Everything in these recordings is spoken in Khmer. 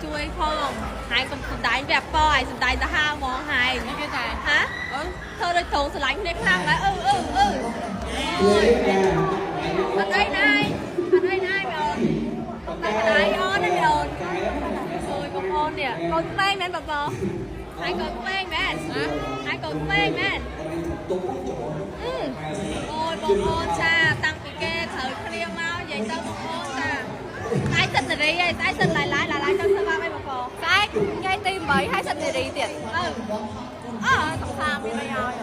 ជួយផងហើយកុំសំដែងវាប៉ឯងសំដែងទៅហាហ្មងហើយ គេតែ ហ៎ អឺ ធ្វើដូចត្រង់ស្រឡាញ់គ្នាខ្លាំងហើយអឺអឺអឺអត់អីណាយអត់អីណាយបងអូនតែកដៃអូនណាបងអូយបងអូននេះកូនក្មេងមែនបងបងហើយកូនក្មេងមែនហើយកូនក្មេងមែនអូយបងអូនចាតាំងពីគេត្រូវគ្នាមកនិយាយទៅបងអូនចាស្អែកសិតនារីហើយស្អែកសិតឡាយឡាយឡាយទៅធ្វើបាបអីបងបង ស្អែកថ្ងៃទី8ហើយសិតនារីទៀត អឺ អើសង្សារមានអីឲ្យ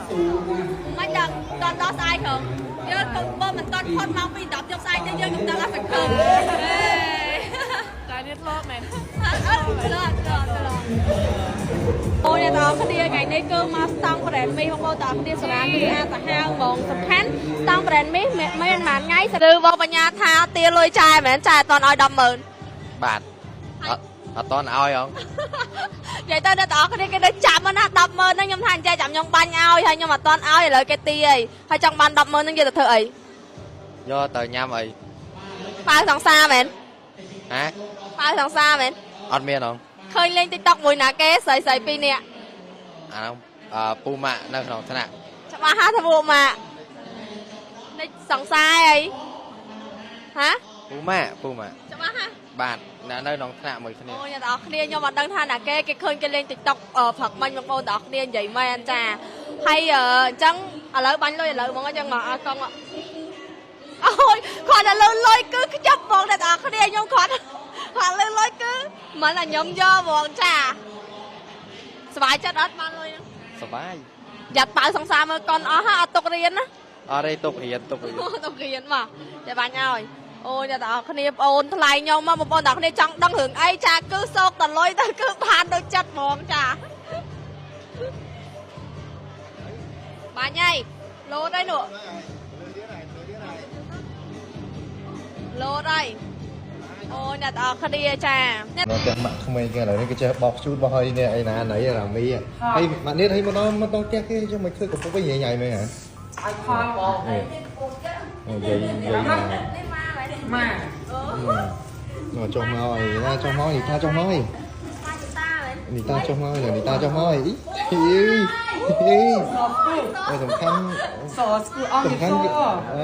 មិនដល់ដល់ដល់ស្អែកហ៎យើងកុំបើមិនតន់ផុតម៉ោង2 10យប់ស្អែកទេយើងនឹងដឹងអត់សង្ឃឹម តែនេះធ្លាប់មែន អត់ធ្លាប់ធ្លាប់ធ្លាប់អូនអ្នកទាំងអស់គ្នាថ្ងៃនេះគឺមកស្តង់ brand មីបងប្អូនទាំងអស់គ្នាសាលាគឺស្អាតសាហាវហ្មងសំខាន់ស្តង់ brand មីមិនមែនមួយថ្ងៃឬបងបញ្ញាថាទាលុយចាយមែនចាយអត់តន់ឲ្យ100,000 បាទអត់តន់ឲ្យហង និយាយទៅអ្នកទាំងអស់គ្នាគេនៅចាំណា100,000ហ្នឹងខ្ញុំថាអញ្ចឹងចាំខ្ញុំបាញ់ឲ្យហើយខ្ញុំអត់តន់ឲ្យឥឡូវគេទាហើយហើយចង់បាន100,000ហ្នឹងយកទៅធ្វើអី យកទៅញ៉ាំអី ប៉ាវសង្សារមែន ហ៎ ប៉ាវសង្សារមែន អត់មានហង ឃើញលេង TikTok មួយណាគេស្រីស្រីពីរនាក់ អានោះអឺពូម៉ាក់នៅក្នុងថ្នាក់ ច្បាស់ហាថាពួកម៉ាក់នេះសង្សារអីហ៎ ពូម៉ាក់ពូម៉ាក់ ច្បាស់ហា បាទអ្នកនៅក្នុងថ្នាក់មួយគ្នា អូអ្នកទាំងអស់គ្នាខ្ញុំអត់ដឹងថាណាគេគេឃើញគេលេង TikTok ផឹកមិញបងប្អូនទាំងអស់គ្នានិយាយមែនចាហើយអញ្ចឹងឥឡូវបាញ់លុយឥឡូវហ្មងអញ្ចឹងមកឲ្យកង់អូយគាត់តែលើលុយគឺខ្ជិបហ្មងអ្នកទាំងអស់គ្នាខ្ញុំគាត់គាត់លើលុយគឺមិនតែខ្ញុំយកហ្មងចាសប្បាយចិត្តអត់បានលុយហ្នឹង សបាយ យ៉ាត់ប៉ៅសង្សារមើលកុនអស់ហ่าអត់ទុករៀនណា អត់ទេទុករៀនទុករៀន ទុករៀនមកតែបាញ់ឲ្យអូយអ្នកទាំងអស់គ្នាបងអូនថ្លៃខ្ញុំមកបងប្អូនទាំងអស់គ្នាចង់ដឹងរឿងអីចាគឺសោកតលុយទៅគឺបានដូចចិត្តហ្មងចាបាញ់ហើយលោតហើយនោះលោតហើយអូយអ្នកទាំងអស់គ្នាចាអ្នក មកផ្ទះម៉ាក់ក្មេងគេឥឡូវនេះគេចេះបោកជូតបោះអីនេះអីណាណីរ៉ាមីហើយម៉ាក់នេះឲ្យមកដល់មកដល់ផ្ទះគេចុះមិនឃើញកំពុកវិញញ៉ៃញ៉ៃមែនហ៎ ឲ្យផលបង និយាយនិយាយ ម៉ា មកចុះមកអីណាចុះមកនេះតាចុះមកអីនេះតាចុះមកនេះតាចុះមកអីអីអីសំខាន់ សស្គូអស់ សំខាន់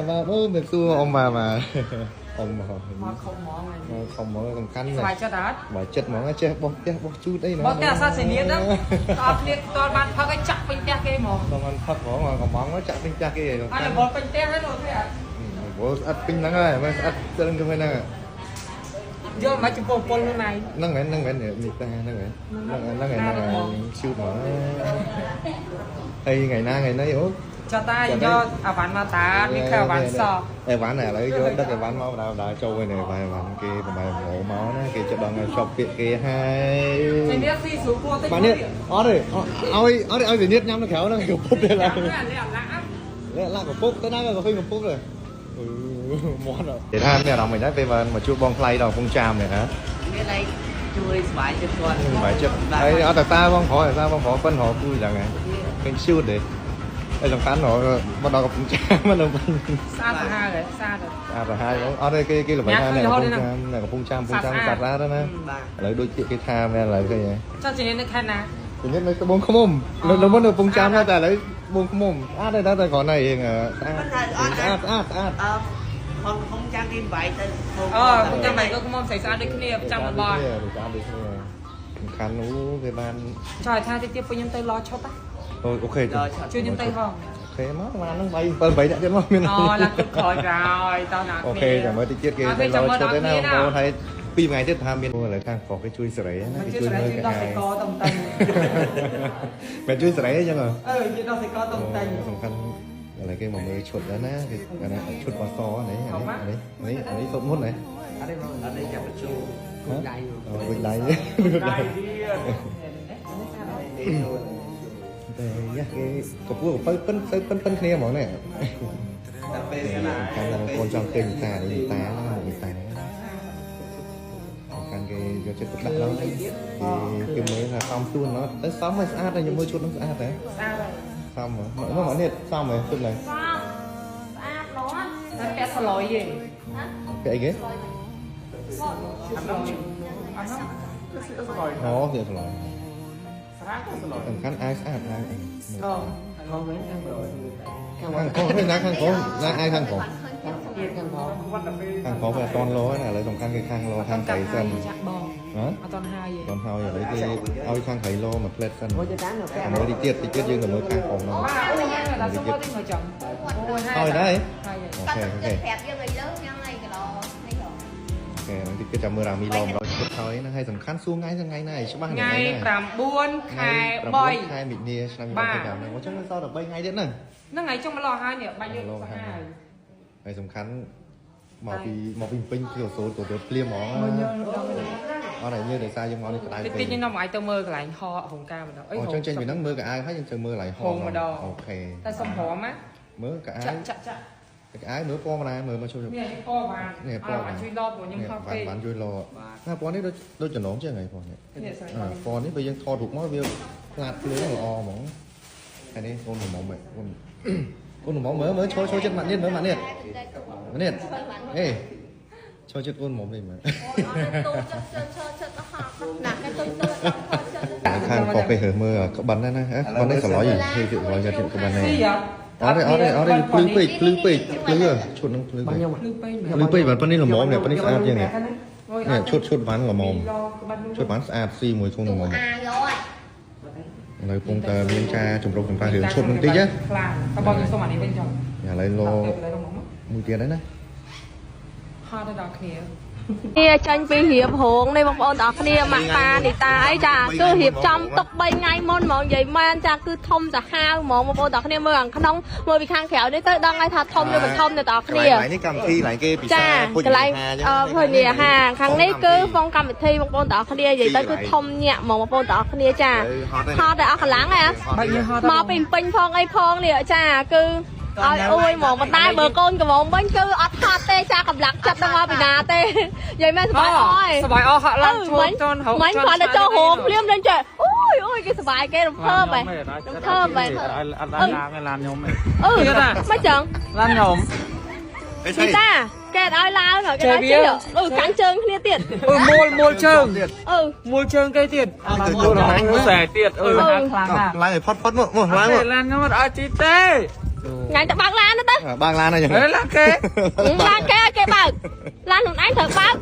បាទអូមេសួរអ៊ំបាទបាទអ៊ំមក មកខំហ្មង មកខំមកសំខាន់ ស្បាយចិត្តអត់ បាយចិត្តហ្មងចេះបោះផ្ទះបោះជូតអីណា បោះផ្ទះអសាសនាហ្នឹងតើគ្នាតើបានផឹកឲ្យចាក់ពេញផ្ទះគេហ្មង តបានផឹកហ្មងកំងចាក់ពេញផ្ទះគេ អត់រវល់ពេញផ្ទះហ្នឹងអូខេអត់ រវល់ស្អិតពេញហ្នឹងហើយមើលស្អិតស្ទឹងទៅហ្នឹង យកមកចំពោះពលនោះណៃ ហ្នឹងមែនហ្នឹងមែននេះតាហ្នឹងមែនហ្នឹងហ្នឹងហ្នឹងជូតហ្មងហើយថ្ងៃណាថ្ងៃនេះអូ ចុះតាយកអាវ៉ាន់មកតាមានខែអាវ៉ាន់ស អីវ៉ាន់ឥឡូវយកដឹកអីវ៉ាន់មកដើរដើរចូលវិញអីវ៉ាន់គេប្រហែលម៉ោមកណាគេចដល់ឲ្យចប់ពាក្យគេហើយ សេនាស៊ីស្រួលគួរតិច បាទនេះអត់ទេឲ្យអត់ទេឲ្យវិនិតញ៉ាំនៅក្រៅហ្នឹងកំពុកទេឡើយ នេះ ឡាកំពុកទៅណាក៏ឃើញកំពុកដែរមាត់គេថាមានអារម្មណ៍មិនដែរពេលមកជួបបងថ្លៃដល់កំពង់ចាមនេះហ៎ មានអីជួយស្បាយចិត្តគាត់ ស្បាយចិត្តហើយអត់តែតាបងប្រុសតាបងប្រុសប៉ិនរកគូយ៉ាងហ្នឹងឃើញជូតទេហើយសំខាន់រកមកដល់កំពង់ចាមមកដល់វិញ ស្អាតសាហាវហ៎ស្អាត ស្អាតទៅហើយអត់ទេគេគេល្បីថាអ្នកកំពង់ចាមអ្នកកំពង់ចាមកំពង់ចាមស្អាតណាស់ណាឥឡូវដូចគេថាមែនឥឡូវឃើញហ៎ ចុះជំនាញនៅខេត្តណា ជំនាញនៅត្បូងឃ្មុំនៅមុននៅកំពង់ចាមដែរតែឥឡូវត្បូងឃ្មុំស្អាតដែរតែគ្រាន់តែរៀងស្អាតស្អាតស្អាតស្អាត អឺផងកំចាំគេបាយទៅ អូកំចាំបាយក៏កំស្អីស្អាតដូចគ្នាចាំមិនបត់ ស្អាតដូចគ្នាសំខាន់នោះគេបាន ចុះថាតិចទៀតពួកខ្ញុំទៅឡឈប់ អូអូខេ ជួយខ្ញុំទៅហង អូខេមកបានហ្នឹង3 7 8នាក់ទៀតមកមាន អូឡើងគប់ក្រោយក្រោយតោះណា អូខេចាំមើលតិចទៀតគេទៅឡឈប់ទេណាបងប្អូនហើយពីរថ្ងៃទៀតថាមានឥឡូវខាងប្រុសគេជួយសេរីណាគេជួយមើល គេដោះសៃកតំតឹង មិនជួយសេរីអញ្ចឹងហ៎ អឺគេដោះសៃកតំតឹង សំខាន់ឥឡូវគេមកមើលឈុតដែរណាគេឈុតអសនេះនេះនេះនេះសុតមុនណា អត់ទេបងអត់ទេចាប់បញ្ជូគុំដៃ វិញដៃ ដៃទៀត តែយ៉ាគេកពស់កពៅប៉ិនទៅប៉ិនប៉ិនគ្នាហ្មងនេះ តែពេលណា កាន់តែបងប្អូនចង់ឃើញតានេះតានេះតាកាន់គេយកចិត្តទុកដាក់ដល់គេគេមើលថាសំទួនមកទៅសំឲ្យស្អាតហើយខ្ញុំមើលឈុតនឹងស្អាតហ៎ ស្អាតហើយ សំមកមកនេះសំហ៎ឈុតឡើង ស្អាតឡង តែពាក់សឡយទេ ពាក់អីគេ អានោះអានោះ អូស្លៀកស្លយសំខាន់អាវស្អាតអាវ ខំវិញខាងក្រោយ ខាងក្រោយណាខាងក្រោយណាអាវខាងក្រោយ ទៀតខាងផង ខាងក្រោយវាអត់តន់លោណាឥឡូវសំខាន់គឺខាងលោខាងក្រៃសិន ចាក់បង ហ៎ អត់តន់ហើយទេ តន់ហើយឥឡូវគេឲ្យខាងក្រៃលោមួយផ្លែតសិន មួយទៅតាមនៅ មើលតិចទៀតតិចទៀតយើងទៅមើលខាងក្រោមនោះ បាទអូហើយដល់សុំមកតិចមកចឹងអូយហើយ ហើយដែរ ហើយ អូខេអូខេ ប្រាប់យើងឲ្យលើញ៉ាំអីក៏នេះហ៎ អូខេហ្នឹងតិចទៀតចាំមើលរ៉ាមីលោម្ដងជិតហើយហ្នឹងហើយសំខាន់សួរថ្ងៃថ្ងៃណាឲ្យច្បាស់ ថ្ងៃ ណា 9ខែ3 ខែមិនិនាឆ្នាំ2025ហ្នឹងអញ្ចឹងសល់តែ3ថ្ងៃទៀតហ្នឹង ហ្នឹងហើយចុងមកលោហើយនេះបាញ់យើងសាហាវ ហើយសំខាន់មកពីមកពីពេញគឺសូត្រទៅរត់ភ្លាមហ្មងអត់ហើយយើងដោយសារយើងមកនេះក្តៅ តិចតិចខ្ញុំមកឲ្យទៅមើលកន្លែងហករោងការម្ដងអី អូចឹងចេញពីហ្នឹងមើលកៅអៅហើយយើងទៅមើលកន្លែងហ ម្ដង អូខេ តែសុំព្រមណា មើលកៅអៅ ចាក់ចាក់ចាក់ កៅអៅមើលពណ៌ណាមើលមកជួយ នេះពណ៌បាន នេះពណ៌ បានជួយលបព្រោះខ្ញុំខកពេក បានជួយលណាពណ៌នេះដូចដូចចំណងជាងហើយពណ៌នេះ នេះស្រី ពណ៌នេះបើយើងថតរូបមកវាផ្លាតភ្លើងល្អហ្មងហើយនេះកូនល្មមកូនកូនល្មមមើលមើលឈរឈរចិត្តម៉ាក់នេះមើលម៉ាក់នេះម៉ាក់នេះអេឈរចិត្តកូនល្មមនេះមើល អូនអត់ទូចិត្តជើចិត្តទៅហត់ណាស់គេទុយទៅ ខាងកោគេរើមើលក្បិនណាណាក្បិននេះសឡុយគេគេសឡុយយកក្បិននេះ ស៊ី អត់ទេអត់ទេអត់ទេភ្លឺពេកភ្លឺពេកភ្លឺឈុតនឹងភ្លឺពេក ខ្ញុំ ភ្លឺពេក ភ្លឺពេកបាទប៉ុណ្នេះល្មមនេះប៉ុណ្នេះស្អាតជាងនេះនេះឈុតឈុតវ៉ាន់ល្មមឈុតវ៉ាន់ស្អាតស៊ីមួយកូនល្មម អាយក នៅពងតែមានការចម្រុះចម្រើនរឿងឈុតនឹងតិចណា ខ្លាំងតើបងខ្ញុំសុំអានេះវិញចុះ ឥឡូវលោមួយទៀតហើយណា ហត់ដល់គ្នា នេះចាញ់ពីរៀបរងនេះបងប្អូនទាំងអស់គ្នាម៉ាក់ប៉ានីតាអីចាគឺរៀបចំទុក3ថ្ងៃមុនហ្មងនិយាយមែនចាគឺធំសាហាវហ្មងបងប្អូនទាំងអស់គ្នាមើលខាងក្នុងមើលពីខាងក្រៅនេះទៅដឹងហើយថាធំឬមិនធំអ្នកទាំងអស់គ្នា កន្លែងនេះកម្មវិធីកន្លែងគេពិ ចា សាភោជ កន្លែង នាហារ ភោជនីយហារខាងនេះគឺហ្វុងកម្មវិធីបងប្អូនទាំងអស់គ្នានិយាយទៅគឺធំញាក់ហ្មងបងប្អូនទាំងអស់គ្នាចាហត់តែអស់កម្លាំងហ៎ បាច់យើងហត់ មកពីពេញផងអីផងនេះចាគឺឲ្យអួយហ្មងប៉ុន្តែបើកូនកំងវិញគឺអត់ហត់ទេចាកម្លាំងចិត្តដល់មកពីណាទេនិយាយមែនសប្បាយអើយ សប្បាយអស់ហក់ឡើងជួនជន់ហូប មិនគ្រាន់តែចូលរោងភ្លាមនឹងចេះអូយអូយគេសប្បាយគេរំភើបហ៎រំភើបហ៎ អត់ឡើងឡានខ្ញុំ អឺមិនចឹង ឡានខ្ញុំ ពីតាគេឲ្យឡើងគេឲ្យជិះអឺកាន់ជើងគ្នាទៀត អឺមូលមូលជើង អឺ មូលជើងគេទៀត មូលមូលសែទៀតអឺខ្លាំងណាស់ ឡើងឲ្យផុតផុតមកមកឡើងមក ឡានខ្ញុំអត់ឲ្យជីទេ ថ្ងៃទៅបើកឡានទៅ បើកឡានហើយចឹង ឡានគេ ឡានគេឲ្យគេបើកឡានខ្លួនឯងត្រូវបើក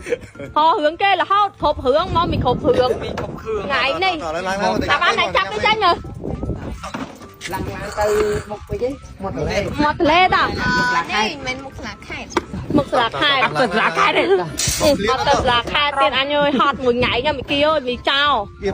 ហោរឿងគេរហូតគ្រប់រឿងមកមីគ្រប់រឿង គ្រប់គ្រឿង ថ្ងៃនេះ ឡើងឡើង តែបានតែចាប់ទៅចេញហ៎ ឡើងឡើងទៅមុខពេកឯងមកតលេ មកទលេតា នេះមិនមុខស្លាខេត មុខស្លាខែ អត់ទៅស្លាខែទេ អត់ទៅស្លាខែទៀតអញអើយហត់មួយថ្ងៃញ៉ាំមីគីអើយមីចោ វា